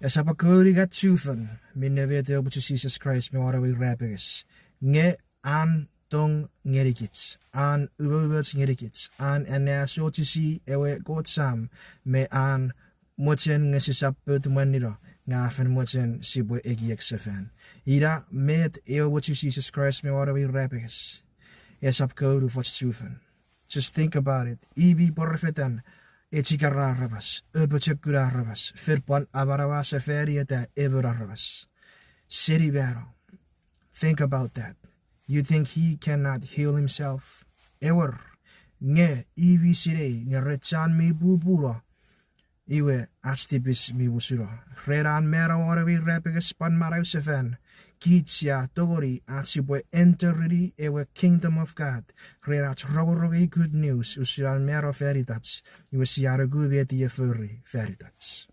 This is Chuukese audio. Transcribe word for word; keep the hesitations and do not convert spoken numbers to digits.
Esap akkouni ach chufengen minne met ewe mwichen Jises Kraist me won ewe irapenges, nge an tong ngenikich, an umoumoch ngenikich, an anneasochisi ewe Kot Sam, me an mochen nge sisap pout mwanino, nge a fen mochen sipwe ekiek sefan. Ina met ewe mwichen Jises Kraist me won ewe irapenges. Esap akkouni ach chufengen. Just think about it. I mi pworefetan echikara aramas, apochokuna aramas, fen pwan amanauasefanieta emon aramas seni mano. Think about that. You think he cannot heal himself? Ewer, nge i mi sinei nge ren chan mi pupuno, iwe ach tipis mi musuno. Ren an mano won ewe irapenges pwan manausefan, kich sia tongeni ach sipwe enter-ini ewe kingdom of God ren ach rongorong ei good news usun an mano fan itach, iwe sia nuku met i a fori fan itach.